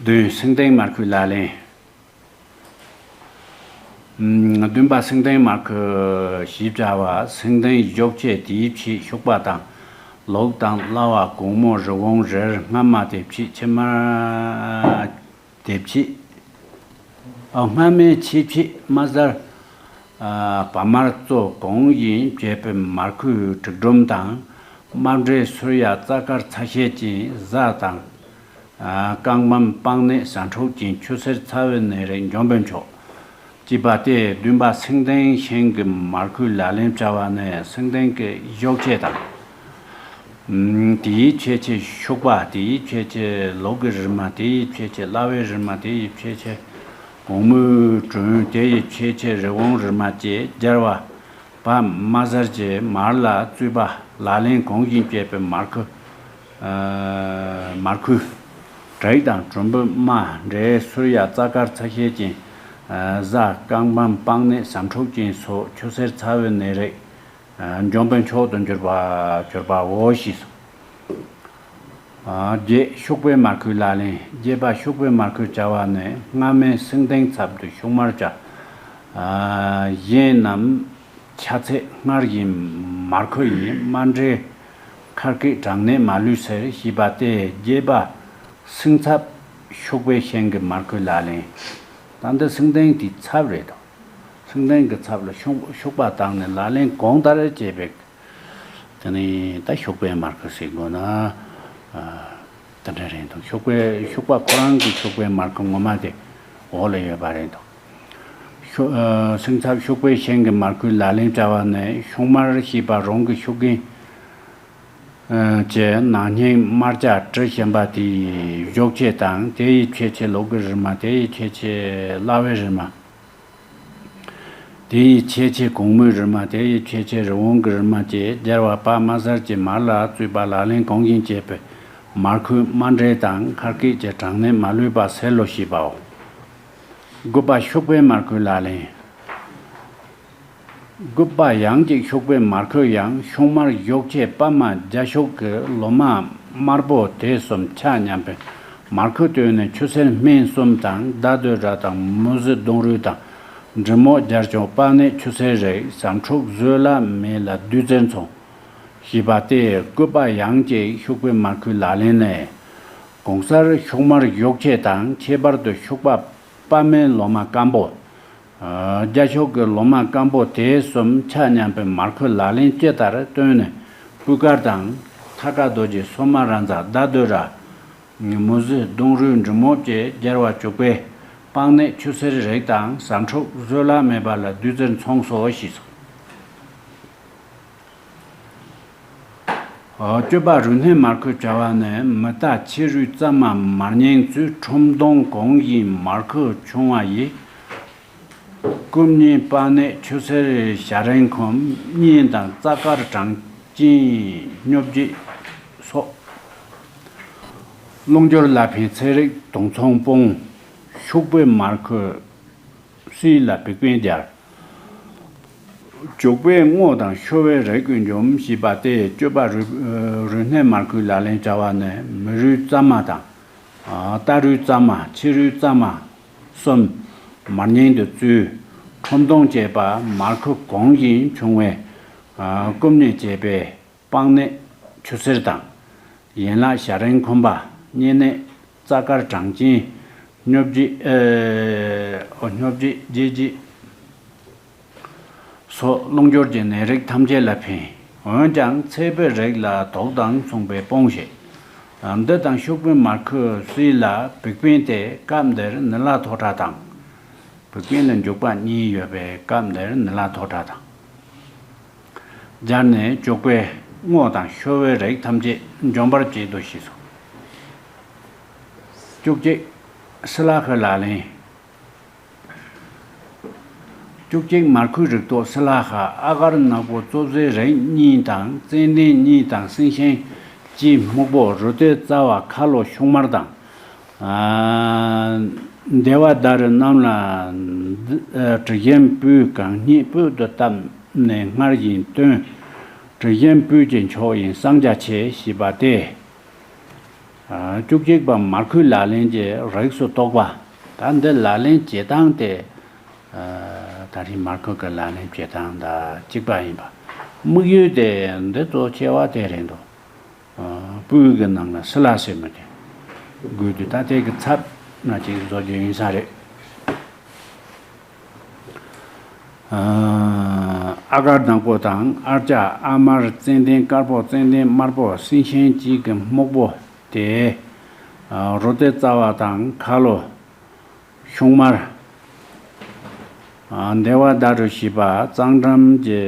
བདུན། སེང་ལྡེང་མར་ཁུའི་ལག་ལེན། ཨམ། བདུན་པ། སེང་ལྡེང་མར་ཁུ་ཞེས་བྱ་བ། སེང་ལྡེང་གཞོགས་ཕྱེད་དེའི་ཕྱེད་ཤུག་པ་དང་། ལོག་དང་གླ་བ། གུང་མོ། རི་བོང་། རེར། སྔ་མ་དེ་ཕྱེད་ཕྱི་མ་དེ་ཕྱེད། ཨ། སྔ་མའི་ཕྱེད་ཕྱེད་དམར་གསར། ཨ། བ་དམར་གཙོ་གང་ཡིན་བྱས་པའི་མར་ཁུའི་དྲུག་སྒྲོམ་དང་། དམར་འབྲས་སོལ་ཡ་རྩ་དཀར་ཚ་ཤད་ཅན་གཟའ་དང་། ཨ། རྐང་བམ་སྤང་གནས་ཟ་འཕྲུག་ཅན་ཆུ་སེར་ཚ་བའི་ནད་རིགས་འཇོམས་པའི་མཆོག་ཅེས་པ་སྟེ། བདུན་པ། སེང་ལྡེང་ཤིང་གི་མར་ཁུའི་ལག་ལེན་བྱ་བ་ནི་སེང་ལྡེང་གི་གཞོགས་ཕྱེད་དང་། ཨམ། དེའི་ཕྱེད་ཕྱེད་ཤུག་པ། དེའི་ཕྱེད་ཕྱེད་ལོག་གི་རིལ་མ། དེའི་ཕྱེད་ཕྱེད་གླ་བའི་རིལ་མ། དེའི་ཕྱེད་ཕྱེད་གུང་མོའི་དྲོན། དེའི་ཕྱེད་ཕྱེད་རི་བོང་རིལ་མ་བཅས་སྦྱར་བ། བ་དམར་གསར་གྱི་མར་ལ་བཙོས་པ། ལག་ལེན་གོང་བཞིན་བྱས་པའི་མར་ཁུ། ཨ། མར་ཁུ། དྲེག་དང་གྲུམ་བུ། དམར་འབྲས་སོལ་ཡ་རྩ་དཀར་ཚ་ཤད་ཅན། ཨ། གཟའ། རྐང་བམ་སྤང་གནས་ཟ་འཕྲུག་ཅན་སོགས་ཆུ་སེར་ཚ་བའི་ནད་རིགས། ཨ། འཇོམས་པའི་མཆོག་ཏུ་གྱུར་པ་གྱུར་པའོ་ཞེས་སོ། ཨ། བརྒྱད། ཤུག་པའི་མར་ཁུའི་ལག་ལེན། བརྒྱད་པ། ཤུག་པའི་མར་ཁུ་བྱ་བ་ནི། སྔ་མའི་སེང་ལྡེང་ཚབ་ཏུ་ཤུག་དམར་བྱ། ཨ། གཞན་རྣམས་ཆ་ཚད་སྔར་བཞིན་མར་ཁུ་ཡིན། དམར་འབྲས་མཁར་སྐེགས་གྲང་ནད་མ་ལུས་སེལ་ཞེས་པ་སྟེ། བརྒྱད་པ། སེང་ཚབ་ཤུག་པའི་ཤིང་གི་མར་ཁུའི་ལག་ལེན། ད་འདི་སེང་ལྡེང་དེའི་ཚབ་རེད་དོ། སེང་ལྡེང་གི་ཚབ་ལ་ཤུག་ཤུག་པ་བཏང་ནས་ལག་ལེན་གོང་ལྟར་བྱས་པའི། དེ་ནས་ད་ཤུག་པའི་མར་ཁུ་ཟེར་དགོས་ན། ཨ། དེ་འདྲ་རེད་འདུག་ཤུག་པའི་ཤུག་པ་ཁོ་རང་གི་ཤུག་པའི་མར་ཁུ་ངོ་མ་དེ་འོག་ལ་ཡོད་པ་རེད་འདུག་ཤུ། ཨ། སེང་ཚབ་ཤུག་པའི་ཤིང་གི་མར་ཁུའི་ལག་ལེན་བྱ་བ་ནི། ཤུག་དམར་ཞེས་པ་རང་གི་ཤུག་རྒན། ཨ། གྱི་ནང་སྙིང་དམར་སྐྱ་དྲི་ཞིམ་པ་དེའི་གཞོགས་ཕྱེད་དང་། དེ་ཡི་ཕྱེད་ཕྱེད་ལོག་གི་རིལ་མ། དེ་ཡི་ཕྱེད་ཕྱེད་གླ་བའི་རིལ་མ། དེ་ཡི་ཕྱེད་ཕྱེད་གུང་མོའི་རིལ་མ། དེ་ཡི་ཕྱེད་ཕྱེད་རི་བོང་གི་རིལ་མ་བཅས་སྦྱར་བ། བ་དམར་གསར་གྱི་མར་ལ་བཙོས་པ། ལག་ལེན་གོང་བཞིན་བྱས་པའི་མར་ཁུ་དམར་འབྲས་དང་མཁར་སྐེགས་ཀྱི་གྲང་ནད་མ་ལུས་པ་སེལ་ལོ་ཞེས་པའོ། དགུ་པ། ཤུག་པའི་མར་ཁུའི་ལག་ལེན། དགུ་པ། ཡང་ཅིག་ཤུག་པའི་མར་ཁུ་ཡང་། ཤུག་དམར་གཞོགས་ཕྱེད་པདྨ་རྒྱ་ཤུག་གི་ལོ་མ་དམར་པོ་དེ་གསུམ་ཆ་མཉམ་པའི་མར་ཁུ་བཏོན་ནས་ཆུ་སེར་སྨན་གསུམ་དང་། ཟླ་སྡོད་ར་དང་མུ་ཟི་ལྡུམ་རུས་དང་། འབྲི་མོག་སྦྱར་བྱུང་པགས་ནད་ཆུ་སེར་རེག་ཟ་འཕྲུག་བཟོད་གླགས་མེད་ལ་བདུད་རྩིར་མཚུངས་ཞེས་པ་སྟེ། དགུ་པ། ཡང་ཅིག་ཤུག་པའི་མར་ཁུའི་ལག་ལེན་ནི། གོང་གསལ་ཤུག་དམར་གཞོགས་ཕྱེད་དང་། ཁྱད་པར་དུ་ཤུག་པ་པདྨའི་ལོ་མ་སྐམ་པོ། རྒྱ་ཤུག་གི་ལོ་མ་སྐམ་པོ་དེ་གསུམ་ཆ་མཉམ་པའི་མར་ཁུ་ལག་ལེན་སྤྱི་ལྟར་བཏོན་ནས་སྤུས་དཀར་དང་། ཐ་ཀ་རྡོ་རྗེ། སོ་མ་ར་ཛ། ཟླ་སྡོད་ར། མུ་ཟི། ལྡུམ་རུས། འབྲི་མོག་བཅས་སྦྱར་བ་བྱུག་པས། པགས་ནད་ཆུ་སེར་རེག་དང་ཟ་འཕྲུག་བཟོད་གླགས་མེད་པ་ལ་བདུད་རྩིར་མཚུངས་སོ་ཞེས་སོ། བཅུ་པ། རུས་སྣོད་མར་ཁུ་བྱ་བ་ནི། མི་རྟ་ཁྱི་རུས་རྩ་མ་མར་རྙིང་བཙོས། ཁྲོམ་སྡོང་གོང་བཞིན་མར་ཁུ་ཆུང་བ་ཡི། རྐུབ་བརྙན་པགས་ནད་ཆུ་སེར་ཞ་རིང་འཁུམས། གཉན་དང་རྩ་དཀར་གྲང་ཅན་སྨྱོ་བྱེད་སོགས། རླུང་སྦྱོར་ལ་ཕན་ཚེ་རིགས་དུག་མཚོན་སྤོང་། ཤུག་པའི་མར་ཁུ་ སིལ་ལ་བིག་པན་སྦྱར། བྱུག་པས་སྔོ་དང་ཤོར་བའི་རིགས་ཀྱི་འཇོམས་ཞེས་པ་སྟེ། སྤྱོད་པ་རུས་རུས་སྣོད་མར་ཁུའི་ལག་ལེན་བྱ་བ་ནི། མི་རུས་གཙང་མ་དང་། རྟ་རུས་གཙང་མ། ཕྱི་རུས་གཙང་མ་གསུམ་མར་ཉིང་དུ་བཙོས། ཁྲོམ་སྡོང་བཅས་པ་མར་ཁུ་གོང་བཞིན་བྱུང་བས། སྐུམ་ནད་བཅས་པའི་པགས་ནད་ཆུ་སེར་དང་། ཡན་ལག་ཞ་རེང་ཁོམ་པ། གཉན་ནད། རྩ་དཀར་གྲང་གཅིན། སྨྱོ་བྱེད། ཨེ། ཨོ། སྨྱོ་བྱེད། བརྗེད་བྱེད་སོགས་རླུང་སྦྱོར་གྱི་ནད་རིགས་ཐམས་ཅད་ལ་ཕན། འོན་ཀྱང་ཚད་པའི་རིགས་ལ་དུག་དང་མཚུངས་པས་སྤོང་ཞིང་། འདི་དང་ཤུག་པའི་མར་ཁུ་སིལ་ལ་བིག་པན་སྟེ། སྐབས་འདིར་ནི་ལ་ཐོ་ཁྲག་དང་། བིག་པན་ལ་འཇུག་པ་གཉིས་ཡོད་པས། སྐབས་འདིར་ནི་ལ་ཐོ་ཁྲག་དང་། སྦྱར་ནས་བྱུག་པས་སྔོ་དང་ཤོར་བའི་རིགས་ཐམས་ཅད་འཇོམས་པར་བྱེད་དོ་ཞེས་སོ། བཅུ་གཅིག་སི་ལ་ཧའི་ལག་ལེན། བཅུ་གཅིག་མར་ཁུའི་རིགས་ཐོག་སི་ལ་ཧ། ཨ་གར་ནག་པོ། བཙོ་བཟའི་རིགས་གཉིས་དང་། ཙན་དན་གཉིས་དང་། སྲིན་ཤིང་། ལྕི་སྨུག་པོ། རུ་ཏའི་རྩ་བ། ཁ་ལོ། ཤུག་དམར་དང་། ཨ། དེ་བ་ད་རུ་རྣམས་ལ། དྲི་ཞིམ་སྤོས་གང་སྙེད་སྤོས་སུ་བཏབ་ནས་སྔར་བཞིན་བཏོན། དྲི་ཞིམ་སྤོས་ཀྱི་མཆོག་ཡིན་གསང་རྒྱ་ཆེ་ཞེས་པ་སྟེ། ཨ། བཅུ་གཅིག་པ་མར་ཁུའི་ལག་ལེན་གྱི་རིགས་སུ་གཏོགས་པ། ད་འདི་ལག་ལེན་བྱེད་སྟངས་དེ། ཨ། ད་རིང་མར་ཁུ་གི་ལག་ལེན་བྱེད་སྟངས་དང་གཅིག་པ་ཡིན་པ། དམིགས་ཡུལ་དེ་འདི་གཙོ་ཆེ་བ་དེ་རེད་འདུག་ཨ། སྤོས་ཀྱི་ནང་ལ་སི་ལ་ཟེར་མི་དེ་དགོས་དུས། ད་དེ་གི་ཚབ་ན་ཅིག་བཟོ་རྒྱུ་ཡིན་ས་རེད། ཨ། ཨ་གར་ནག་པོ་དང་། ཨར་ཅ། ཨ་མར། ཙན་དན་དཀར་པོ། ཙན་དན་དམར་པོ། སྲིན་ཤིང་གཅིག་གི་སྨུག་པོ་སྟེ། ཨ། རུ་ཏའི་རྩ་བ་དང་། ཁ་ལོ། ཤུག་དམར། ཨ། དེ་བ་ད་རུ་ཞེས་པ། གཙང་འགྲམ་གྱི་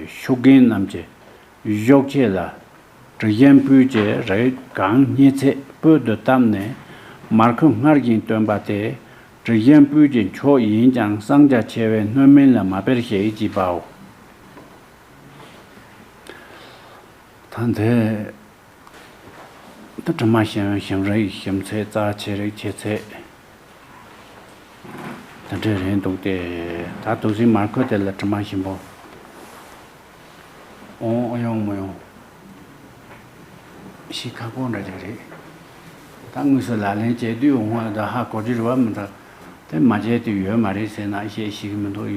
ཤུག་རྒན་རྣམས་ཀྱི་གཞོགས་ཕྱེད་ལ། དྲི་ཞིམ་སྤོས་ཀྱི་རིགས་གང་སྙེད་ཚད་སྤོས་སུ་བཏབ་ནས་མར་ཁུ་སྔར་བཞིན་བཏོན་པ་སྟེ། དྲི་ཞིམ་སྤོས་ཀྱི་མཆོག་ཡིན་ཀྱང་གསང་རྒྱ་ཆེ་བས་སྣོད་མིན་ལ་མ་སྤེལ་ཞིག་ཅེས་པའོ། ད་འདི། ད་དྲི་མ་ཞིམ། ཞིམ་རིགས་ཞིམ་ཚད། རྩ་ཆེ་རིགས་ཆེ་ཚད། དེ་འདྲ་རེད་འདུག་སྟེ། ད་དུག་སྲིན་མར་ཁུ་དེ་ལ་དྲི་མ་ཞིམ་པོ་འོང་ཡོང་མི་ཡོང་ཤེས་ཁག་པོ་འདྲ་ཅིག་རེད། ད་དངོས་སུ་ལག་ལེན་བྱེད་དུས་འོང་བ་ད་ཧ་གོ་རྒྱུ་རེད་བ། མི་ད་དེ་མ་བྱས་དུས་ཡོད་མ་རེད་ཟེར་ན་བཤད་ཤེས་ཀྱི་མི་འདུག་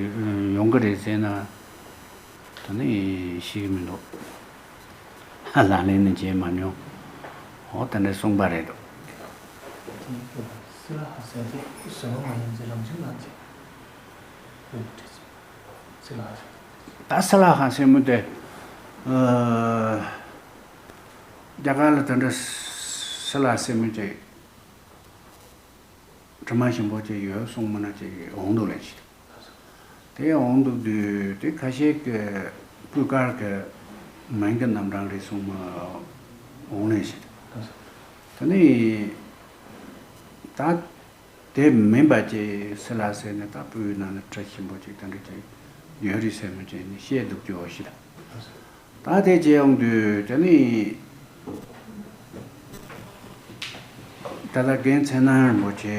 ཡོང་གི་རེད་ཟེར་ན་ད་ནི་ཤེས་ཀྱི་མི་འདུག་ལག་ལེན་ནི་བྱེད་མ་མྱོང་། འོ་དེ་འདྲ་གསུངས་པ་རེད་འདུག་སི་ལ་ཧ་ཟེར་དེ་ཟེར་བ་མ་ཡིན་ཟེར། རང་བཞིན་ལ་ཟེར། སི་ལ་ཧ་ཟེར། ད་སི་ལ་ཧ་ཟེར་མི་དེ། ཨ། རྒྱ་གར་ལ་དེ་འདྲ་སི་ལ་ཟེར་མི་ཅིག་དྲི་མ་ཞིམ་པོ་ཅིག་ཡོད་གསུངས་མི་ན་ཅིག་འོང་འདུག་ལས་ཤིག་དེ་འོང་འདུག་དུས་དེ་ཁ་ཤས་ཀྱི་སྤོས་དཀར་གྱི་མིང་གི་རྣམ་གྲངས་རེད་གསུངས་མི་འོང་ལས་ཤིག་དེ་ནས་ད་དེ་མིན་པ་ཅིག་སི་ལ་ཟེར་ནས་ད་སྤོས་ནང་ལ་དྲི་ཞིམ་པོ་ཅིག་དེ་འདྲ་ཅིག་ཡོད་རེད་ཟེར་མི་ཅིག་ནི་བཤད་འདུག་ཅོ་ཤི་ད། ད་དེ་བྱས་ཡོང་དུས་དེ་ནི་ད་ལྟ་རྒན་ཚེ་ན་རིན་པོ་ཆེ་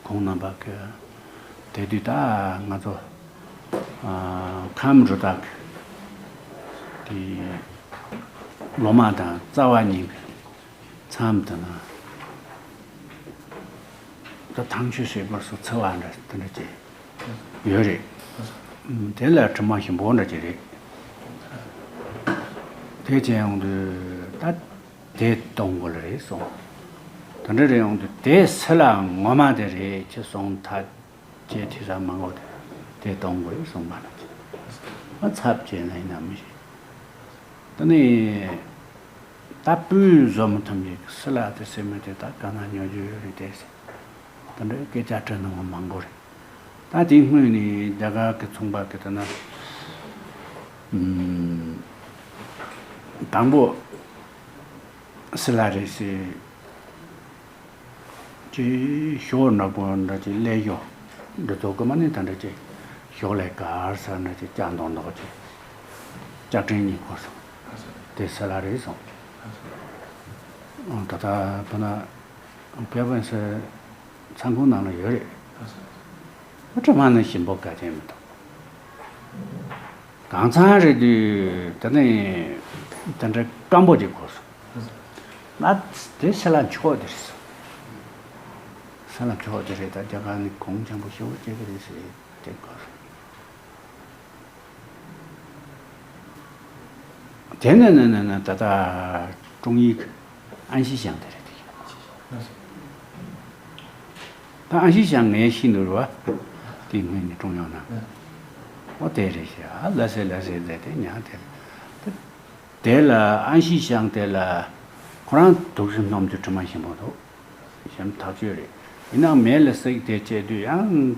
ཁོང་རྣམ་པ་གི་དེ་དུས་ད་ང་ཚོ་ཨ་ཁམས་རུ་དག་གི་ལོ་མ་དང་རྩ་བ་གཉིས་ཀྱི་མཚམས་དེ་ན་ད་ཐང་ཆུ་ཟེར་བར་སོ་ཚེ་བ་འདྲ་དེ་འདྲ་ཅིག་ཡོད་རེད། དེ་ལ་དྲི་མ་ཞིམ་པོ་འདྲ་ཅིག་རེད། དེ་བྱས་ཡོང་དུས་ད་དེ་གཏོང་དགོས་ལ་རེད་གསུངས། དེ་འདྲ་རེད་ཡོང་དུས་དེ་སི་ལ་ངོ་མ་དེ་རེད་ཅེས་གསུངས། ད་ཁྱེད་དེ་ས་མང་པོ་དེ་དེ་གཏོང་དགོས་གསུངས་པ་ན་ཅིག་ཨ་ཚབ་བྱས་ན་ཡིན་ན་མི་ཤེས། དེ་ནས་ད་སྤོས་བཟོ་མི་ཐུབ་མཁན་གྱི་སི་ལ་དེ་ཟེར་མི་དེ་ད་ག་ན་ཉོ་རྒྱུ་ཡོད་རེད་དེ་ཟེར། དེ་འདྲའི་སྐད་ཆ་དྲི་ནི་མང་པོ་རེད། ད་དེའི་སྔོན་ནས་རྒྱ་གར་གྱི་ཚོང་པ་གི་དེ་ན་ཨམ། དང་པོ་སི་ལ་རེད་ཟེར། ཅེས་ཞོ་ནག་པོ་འདྲ་ཅིག་ཀླད་ཞོ་འདི་ཚོ་ཀུ་མ་ནི་ད་འདྲ་ཅིག་ཞོ་ལས་གར་ས་འདྲ་ཅིག་ལྕགས་མདོག་མདོག་ཅིག་ལྕགས་ཕྲན་གཉིས་འཁོར་སོང་། དེ་སི་ལ་རེད་སོང་། ད་ལྟ་ཕ་ན་དཔེ་དབེན་སི་ཚང་ཁོངས་ནང་ལ་ཡོད་རེད། ཨ་དྲི་མ་ནི་ཞིམ་པོ་ག་ཅན་མི་འདུག་གང་ཚང་རེད་དུས་ད་ནི་དེ་འདྲ་སྐམ་པོ་ཅིག་གོ་སོང་། ང་དེ་སེ་ལ་མཆོག་དེ་རེད་སོང་། སེ་ལ་མཆོག་དེ་རེད། ད་རྒྱ་གར་ནི་གོང་ཆེན་པོ་ཞེ་པོ་ཅིག་རེད་ཟེར་དེ་གོ་སོང་། དེ་ནས་ནས་ནས་ནས་ད་ལྟ་ཀྲུང་ཡིག་ཨན་ཤི་ཞང་དེ་རེད་དེ། ད་ཨན་ཤི་ཞང་ངའི་ཤི་ནུར་བ་དེ་སྔོན་ནས་ཀྲུང་ཡོང་ན། ཨོ་དེ་རེད་ཤག་ལ་སེ་ལ་སེ་ཟེར་དེ་ཉག་དེ་རེད། དེ་ལ་ཨན་ཤི་ཞང་དེ་ལ་ཁོ་རང་དུག་སེ་སྣོམ་དུས་དྲི་མ་ཞིམ་པོ་འདུག་ཞིམ་ཐག་ཆོད་རེད། ཡིན་ནའང་མེ་ལ་བསྲེགས་དེ་བཅད་དུས་ཡང་།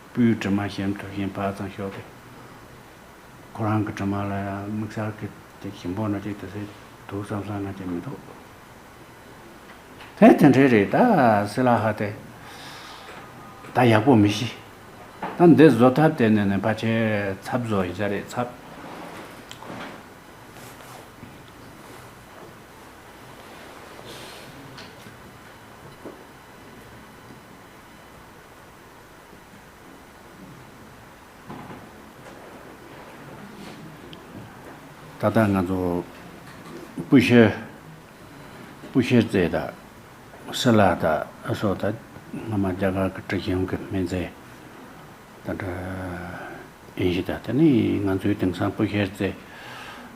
སྤུའི་དྲི་མ་ཞིམ་ཐུབ་བཞིན་ཕར་ཙམ་ཤོར་ཏེ། ཁོ་རང་གི་དྲི་མ་ལ་ཡང་དམིགས་བསལ་གྱི་དེ་ཞིམ་པོ་ན་ཅིག་དེ་ཚོའི་དུག་བསམ་བསམ་ན་ཅིག་མི་འདུག་དེ་དེ་འདྲའི་རེད། ད་སི་ལ་ཧ་དེ་ད་ཡག་པོ་མི་ཤེས། ད་འདི་བཟོ་ཐབས་དེ་ནས་ནས་ཕལ་ཆེར་ཚབ་བཟོ་ཡིན་ས་རེད་ཚབ། ད་ལྟ་ང་ཚོ་སྤུ་ཤེར་སྤུ་ཤེར་རྩེ་དང་སི་ལ་དང་ཨ་སོགས་དང་སྔ་མ་རྒྱ་གར་གྱི་སྲིད་གཞུང་གི་སྨན་རྩིས་ད་ལྟ་ཡིན་ཞིག་དང་། དེ་ནི་ང་ཚོའི་དེང་སང་སྤུ་ཤེར་རྩེ་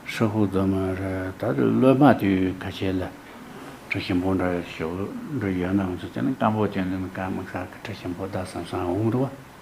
ཧྲི་ཧུ་རྫོང་མ་རེད། ད་ལོ་མ་དུས་ཁ་ཤས་ལ་གྲི་ཞིམ་པོ་འདྲ་ཞིག་འདྲ་ཡོད་ན་ང་ཚོ་དེ་ནི་སྐམ་པོ་ཅན་དེ་ནི་སྐམ་དམིགས་བསལ་གྱི་གྲི་ཞིམ་པོ་ད་བསམ་བསམ་འོང་འདུག་བ།